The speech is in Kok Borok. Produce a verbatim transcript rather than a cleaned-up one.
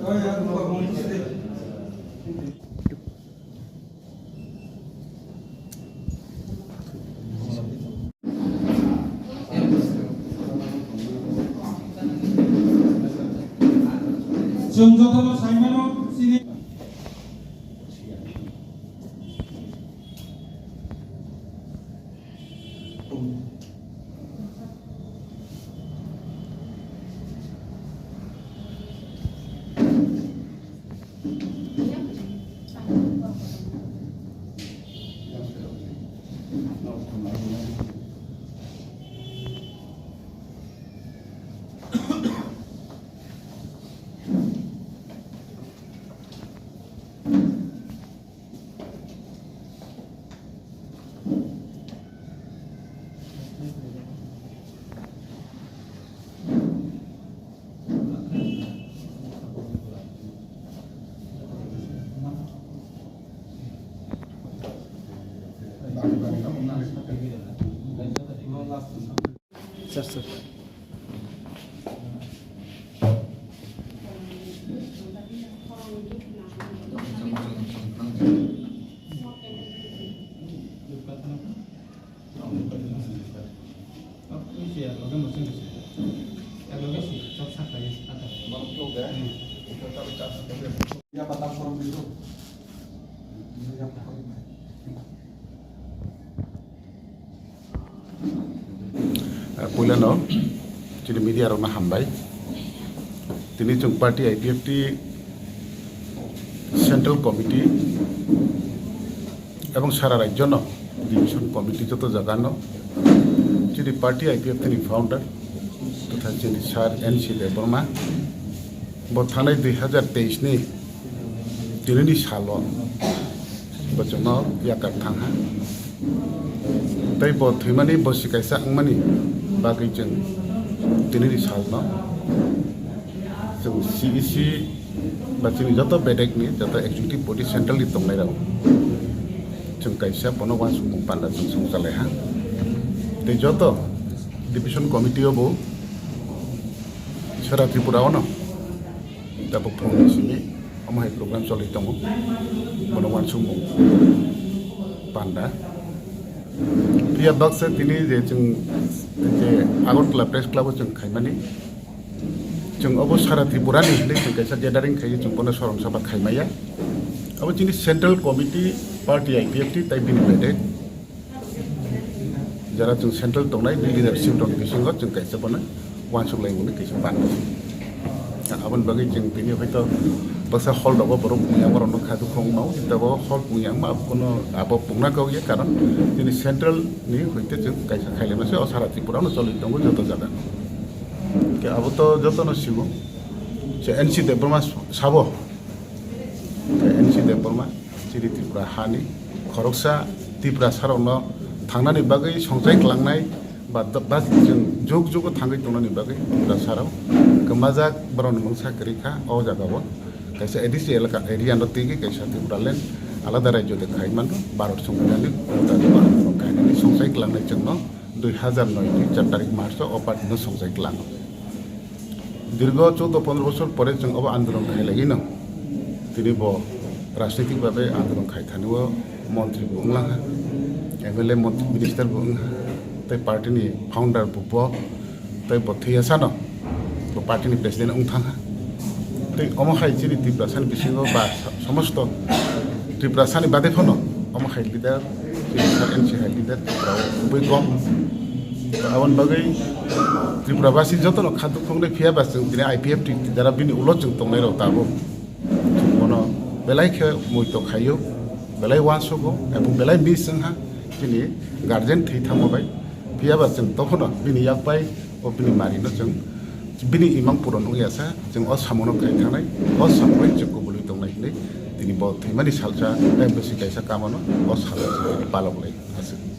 Chwng jotono saimano chini. Sir, sir. Ah, puilano chini media rokno hambai. Tini chwng party I P F T Central Committee ebong sara rajyono Division Committee joto jagano chini party I P F T ni founder totha chini sir N C Debbarma bo thanai dui hazar teis ni tinini salo bo chwngno yakar thangha. Tei bo thwimani bosi kaisa wngmani bagwi chwng tinini salno chwng C E C ba chini joto bedekni joto executive body central ni tongnai rok chwng kaisa bono uansukmung panda chwng songchalaiha. Tei joto division committee o bo sara Tripura ono tabuk phone ni simi omo hai program choli tongo, bono uansukmung panda. Phiya baksa tini je chwng je Agartala Press Club o chwng khaimani, chwng obo sara Tripura ni hinwi chwng kaisa gathering khaiwi chwng bono sorom saba khaimaya. Abo chini Central Committee Party I P F T tai bini bedek jara chwng central tongnai, bini leadership rokni bisingo chwng kaisa bono uansuk laimani kaisa bana. Aboni bagwi chwng tini hoito baksa hall rogo borok pungya borokno khadu khong mao, tabo hall pungya wngma abono abo pungna kok ya, karon chini central ni hoite chwng kaisa khailaima se o sara Tripura no choli tongo joto jaga. Ke abo to joto no simo. Je N C Debbarma sabo. N C Debbarma, chini Tripura hani khoroksa Tiprasa rokno thangnani bagwi songchai klangnai ba, ba chwng jug jugo thangwi tongnani bagwi Tiprasa rok kwmajak borokni mungsa kwrwi kha o jagao. Kaisa A D C elaka area no twiwi kaisa Tipraland alada rajyo de khai mano, Bharat Songbidanni kainani songchai klangnai chwngno dui hazar noi ni char tarik March o o party no songchai klango. Dirgo choudo pondro bosor pore chwng obo andolon khailaiwi no tini bo rajnitik babe andolon khai thani o montri bo wnglang ha, M L A montri minister bo wng ha, tei party ni founder bo bo, tei bo thwiya sano bo party ni president wng thang ha. Tei omo hai chini Tiprasa ni bisingo ba somosto Tiprasa ni bade phano omo hai leader, Tiprasa N C hai leader Tripura o kubui kom. Aboni bagwi Tripura basi jotono kha dukhu wngnai, phiya ba chwng tini I P F T jara bini ulo chwng tongnai rok tabuk bono belai khe muito khaio, belai uansugo ebong belai miss wng ha chini guardian thwi thangma bai. Phiya ba chwng tokhono bini yak bai o bini mari no chwng bini imang puron wngya sa chwng o samono khai thangnai, o samono chwng kubului tongnai hinwi tini bo thwimani salsa tei bwswi kaisa kamano o salo chwng tini palok lai aswk.